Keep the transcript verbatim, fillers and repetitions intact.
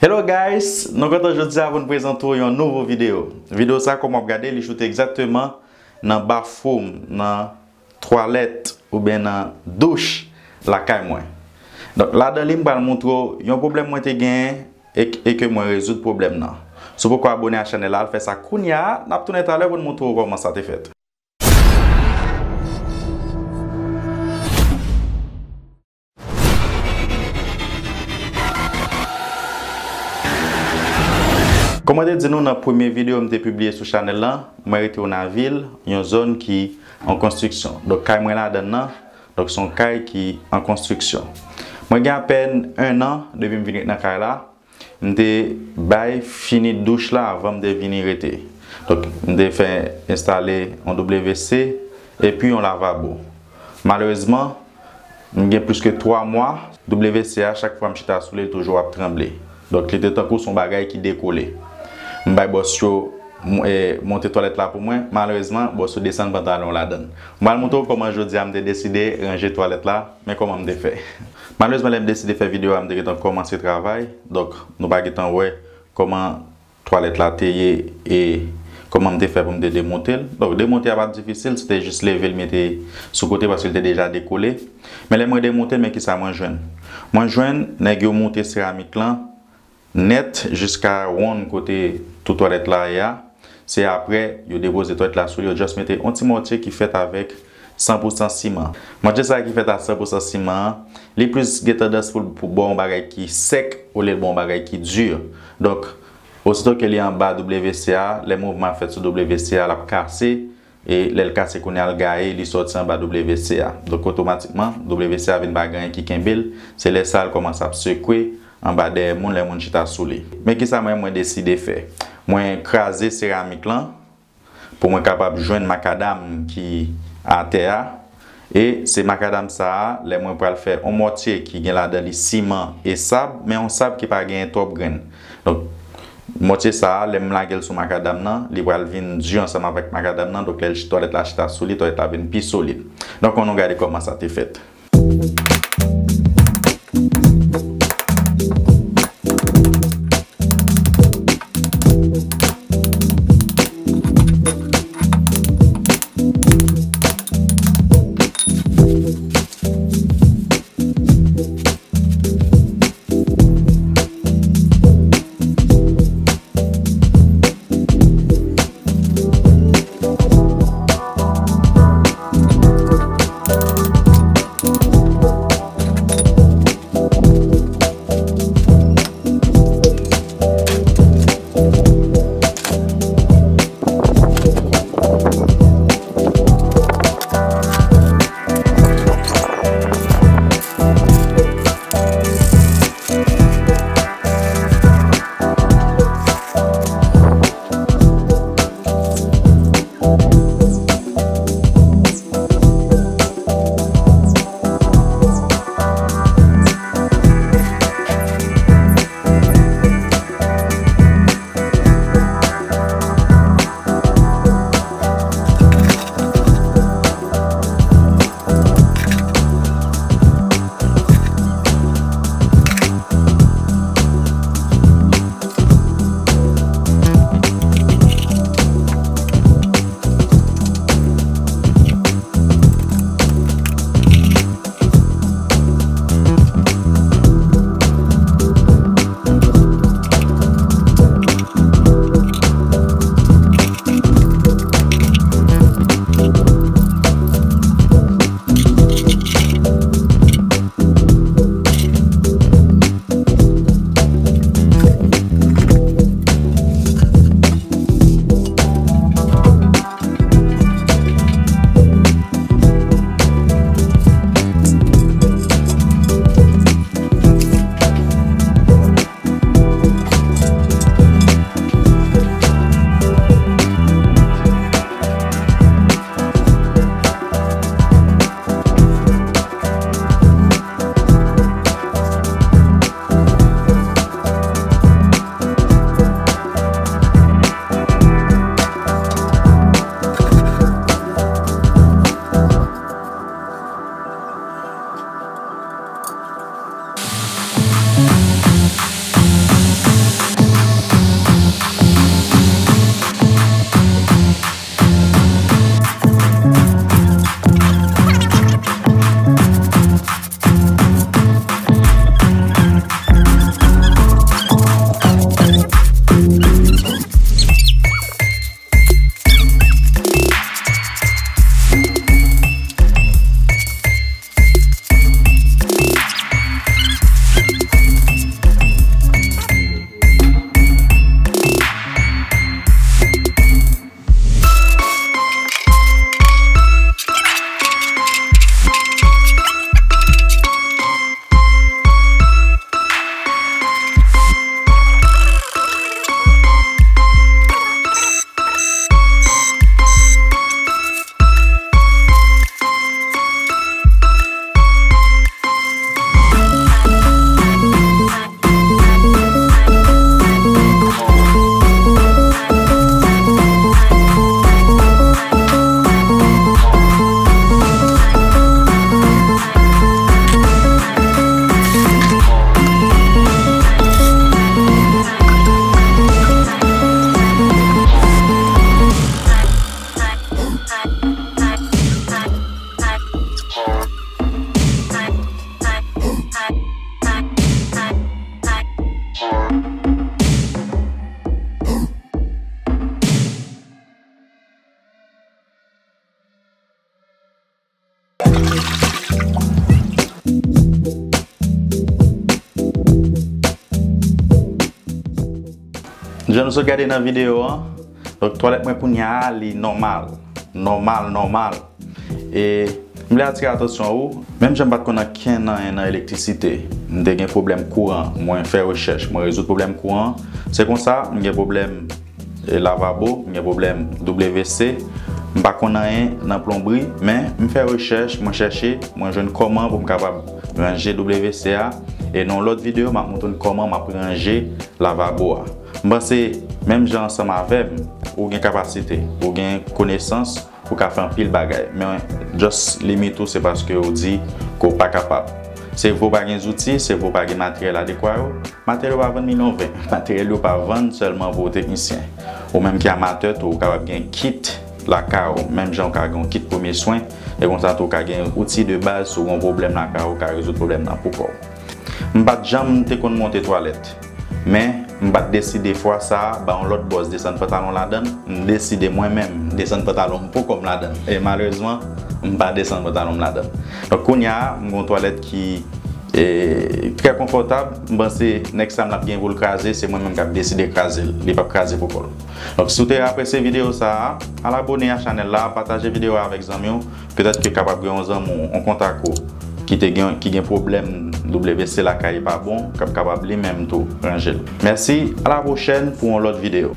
Hello guys, nou kontan jodi a pou n prezante w yon nouvo videyo. Videyo sa, kòm w ap gade, li choute egzakteman nan bathroom, nan twalèt oubyen nan douch lakay mwen. Donk, ladan li, m pral montre w yon pwoblèm mwen te genyen e, e ke mwen rezoud pwoblèm nan. Si w poko abone a chanèl la, al fè sa kounye a, n ap tounen talè pou n montre w kòman sa te fèt. Kòm mwen te di nou nan premye videyo m te pibliye sou chanèl lan, mwen rete Onavil, yon zòn ki an konstriksyon. Donk, kay mwen ladan l nan, donk, se yon kay ki an konstriksyon. Mwen gen apèn en an depi m vin ret nan kay la. M te bay fini douch la avan m te vini rete. Donk, m te fè enstale yon W C epi yon lavabo. Malerezman, m gen plis ke twa mwa, W C a, chak fwa m chita sou li, li toujou ap tranble. Donk, li te tankou se yon bagay ki dekole. M bay bòs yo m-, e, monte twalèt la pou mwen. Malerezman, bòs yo desann pantalon ladan l. M pral montre w kòman jodi a m te deside ranje twalèt la, men kòman m te fè. Malerezman, lè m deside fè videyo a, m te gentan kòmanse travay. Donk, nou pa gentan wè kòman twalèt la te ye e kòman m te fè pou m te demonte l. Donk, demonte a pa t difisil, se te jis leve l, mete sou kote paske l te deja dekole. Men lè mwen demonte l, men kisa mwen jwenn? Mwen jwenn nèg yo moute seramik lan nèt jiska wonn kote tou twalèt la ye a. Se apre yo depoze twalèt la sou li, yo just mete yon ti mòtye ki fèt avèk san pou san siman. Mòtye sa a ki fèt a san pou san siman an, li plis gen tandans pou l, pou ba w yon bagay ki sèk olye l ba w yon bagay ki di. Donk, osito ke li anba W C a, lè mouvman ap fèt sou W C a, l ap kase, e lè l kase kounye a l gaye, li sòti anba W C a. Donk, otomatikman, W C a vin pa gen anyen ki kenbe l, se lè sa a l kòmanse ap sekwe anba dèyè moun, lè moun chita sou li. Men kisa mwen, mwen deside fè? Mwen kraze seramik lan, pou mwen kapab jwenn makadam ki atè a. E se makadam sa a, lè mwen pral fè yon mòtye ki gen ladan li siman e sab, men yon sab ki pa genyen twòp grenn. Donk, mòtye sa a, lè m lage l sou makadam nan, li pral vin di ansanm avèk makadam nan. Donk, lè l chi-, twalèt la chita sou li, twalèt la vin pi solid. Donk, ann nou gade kòman sa te fèt. Jan nou sot gade nan videyo an, donk twalèt mwen kounye a, li nòmal. Nòmal, nòmal. E m vle atire atansyon ou, menm jan m pa t konn ankenn anyen nan elektrisite, m te gen pwoblèm kouran, mwen fè rechèch, mwen rezoud pwoblèm kouran. Se konsa, m gen pwoblèm e, lavabo, m gen pwoblèm W C. M pa konn anyen nan plonbri, men m fè rechèch, mwen chèche, mwen jwenn kòman pou m kapab ranje W C a. E nan yon lòt videyo, m ap montre n kòman m ap ranje lavabo a. M panse, menm jan ansanm avè m, ou gen kapasite, ou gen konesans, ou ka fè anpil bagay. Men, just limit ou, se paske ou di ke w pa kapab. Se vre w pa gen zouti, se vre w pa gen materyèl adekwa yo. Materyèl yo pa vann milyon ven. Materyèl yo pa vann sèlman pou teknisyen. Ou menm ki amatè tou, ou kapab gen kit lakay ou, menm jan ou ka gen yon kit premye swen, e konsa tou ou ka gen outi de baz si w gen yon pwoblèm lakay ou, ou ka rezoud pwoblèm nan pou kò w. M pa t janm te konn monte twalèt, men m pa t deside fwa sa a ba yon lòt bòs desann pantalon ladan l, m deside mwen menm desann pantalon m pou kò m ladan l. E malerezman, m pa desann pantalon m ladan l. Donk kounye a, m gen yon twalèt ki e, trè konfòtab. M panse next time l ap gen pou l kraze, se mwen menm k ap deside kraze l. Li p ap kraze pou kò l. Donk, si w te apresye videyo sa a, al abone a chanèl la, pataje videyo a avèk zanmi w. Petèt ke kapab gen yon zanmi w, yon kontak ou, ki te gen, ki gen pwoblèm W C lakay li pa bon, k ap kapab li menm tou ranje l. Mèsi, a la pwochèn pou yon lòt videyo.